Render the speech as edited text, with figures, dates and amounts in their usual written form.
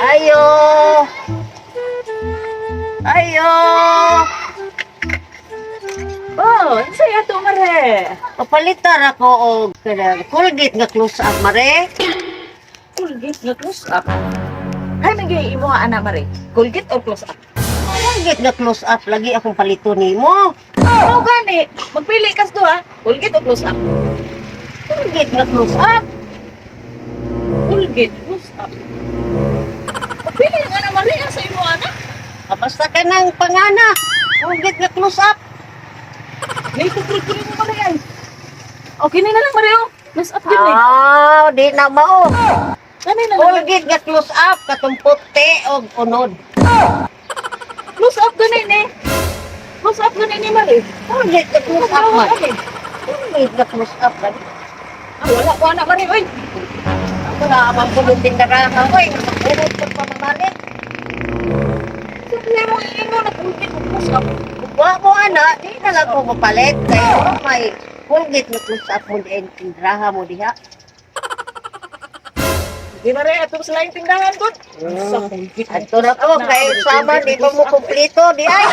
Ayo. Ayo. Oh, unsay ato, mare? Papalitar ako og kanang Colgate nga close up, mare. Colgate nga close up. Ay, nagay imo ana, mare. Colgate or close up? Colgate nga close up lagi akong palito nimo. Oh, gani. Magpili kas duha. Colgate or close up? Colgate nga close up. Colgate close up. Magpili ka na, mare, sa imo ana. Ah, basta ka ng pangana. Colgate nga close up. May kukrut mo, mare, ay. Okay na lang, mare, oh. Close up yun eh. Ah, di na mao. Gani na lang. Colgate nga close up katong puti og unod. Close up gani ni. Close up gani ni, mare. Colgate nga close up man. Colgate nga close up man. Ah, wala ko ana, mare, oy. Ako na amang pulong tindaraha oy. Unod pag pamamalit. Sabi mo ingon na Colgate o close up. Wa mo ana, di na lang ko mapalit kay wa may Colgate nga close up mo diin tindaraha mo diha. Di, mare, atong sa laing tindahan gud. Sa Colgate. Adto na ko kay sama di pa mo kumpleto di ay.